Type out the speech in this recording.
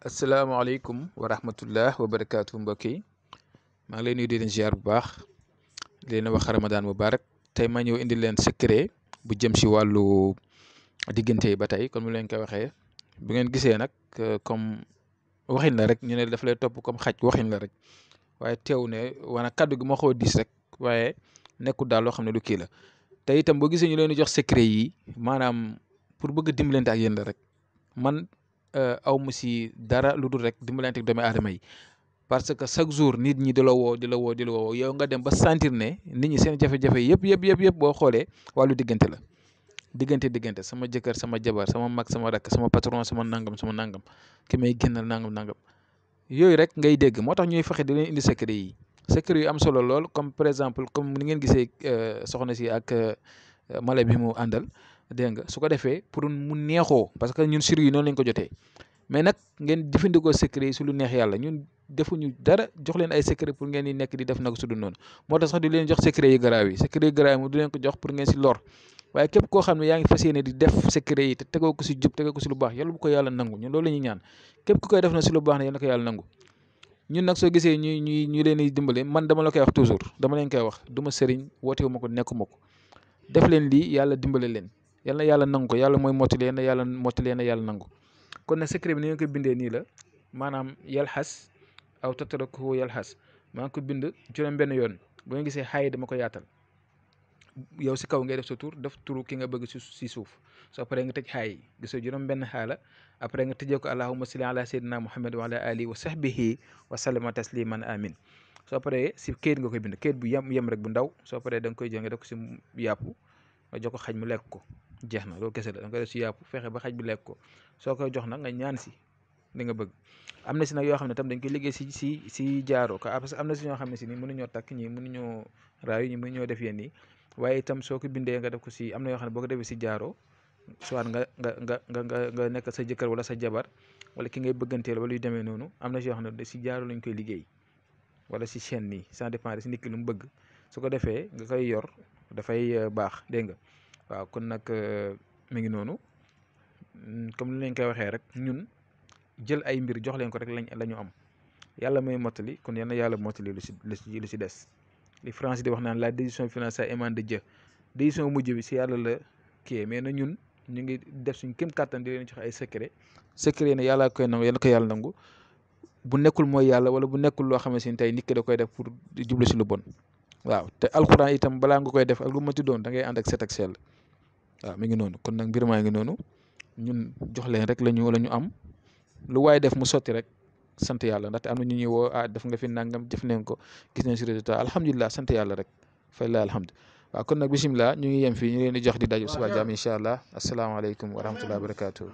asalaamaaleykum wa rahmatullah wa barakaatu mbokk yi maa ngi leen nuyu di leen ziar bu baax di leen wax ramadan mubarak tey ma ñëw indi leen secret bu jëm si wàllu diggante yi ba tey kon mu leen koy waxee bu ngeen gisee nag comme waxin la rek ñu ne daf lay topp comme xaj waxin la rek waaye teew ne wana kaddu gi ma xaw a diis rek waaye nekkul daal loo xam ne du kii la te itam boo gisee ñu leen di jox secret yi maanaam pour bëgg a dimbalante ak yéen la rek man. aw mu si dara lu dul rek dimbalante ak doomi aadama yi parce que chaque jour nit ñi di la woo yow nga dem ba sentir ne nit ñi seen jafe-jafe yëpp boo xoolee wàllu diggante la diggante sama jëkkër sama jabar sama mag sama rakk sama patron sama nangam ki may génnal nangam yooyu rek ngay dégg moo tax ñuy fexe di leen indi secret yu am solo lool comme par exemple comme ni ngeen gisee soxna si ak mala bi mu àndal dégg nga su ko defee pour mu neexoo parce que ñun sur yi noonu lañ ko jotee mais nag ngeen jëfandikoo secret yi su lu neex yàlla ñun defuñu dara jox leen ay secret pour ngeen di nekk di def nag su dul noonu moo tax sax di leen jox secret yi garaaw yi mu du leen ko jox pour ngeen si lor waaye képp koo xam ne yaa ngi fas yéene di def secret yi te tegoo ko si jub tegoo ko si lu baax yàlla bu ko yàlla nangu ñun loolu la ñuy ñaan képp ku koy def na si lu baax ne yàlla ko yàlla nangu ñun nag soo gisee ñu leen di dimbale man dama la koy wax toujours dama leen koy wax du ma sëriñ wootewu ma ko nekkuma ko def leen lii yàlla dimbale leen yàlla yàlla nangu ko yàlla mooy mottali yàlla nangu kon nag secret bi ni nga ko bindee nii la maanaam yalxas aw tatrakuhu yalxas maa ngi ko bind juróom-benn yoon bu nga gisee xaay dama ko yaatal yow si kaw ngay def sa tur def turu ki nga bëgg si suuf soo paree nga tëj xaay yi gisoo juróom-benn xaala après nga tëjee ko allahumma salli ala sayyidina muhammad wa ala alihi wa sahbihi wa sallama tasliman amin soo paree si kayit nga koy bind kayit bu yem rek bu ndaw soo paree da nga koy jël nga def ko si yàpp nga jox ko xaj mu lekk ko jeex na loolu kese la da nga koy def si yàpp fexe ba xaj bi lekk ko soo koy jox nag nga ñaan si li nga bëgg am na si nag yoo xam ne tam dañ koy liggéey si jaaro parce que am na si ñoo xam ne si ni mënuñoo takk ñi mënuñoo raayu ñi mënuñoo def yéen yi waaye itam soo ko bindee nga def ko si am na yoo xam ne boo ko defee si jaaro soit nga nekk sa jëkkër wala sa jabar wala ki ngay bëgganteel wala yu demee noonu am na si yoo xam ne si jaaro lañ koy liggéey wala si chaîne nii ça dépend si nit ki lu mu bëgg su ko defee nga koy yor dafay baax dégg nga waaw kon nag mi ngi noonu comme ni leen koy waxee rek ñun jël ay mbir jox leen ko rek la ñu am yàlla mooy mottali kon yal na yàlla mottali lu si des li France di wax naan la décision finale ça émane de Dieu décision mujj bi si yàlla la kii mais na ñun ñu ngi def suñ kéem kàttan di leen jox ay secret ne yàlla koy nangu yàlla ko yàlla nangu bu nekkul mooy yàlla wala bu nekkul loo xam ne si tey nit ki da koy def pour jublu si lu bon waaw te alxuraan itam balaa nga koy def ak lu ma ci doon da ngay ànd ak set ak sell waaw mi ngi noonu kon nag mbir maa ngi noonu ñun jox leen rek la ñu am lu waaye def mu sotti rek sant yàlla ndaxte am na ñu ñuy woo def nga fi nangam def nañ ko gis nañ si résultat alhamdulilah sant yàlla rek fay la alhamdu waaw kon nag bisimilah ñu ngi yem fii ñu leen di jox di daju suba jàmm incha allah asalaamaaleykum wa rahmatulah wa barakaatu.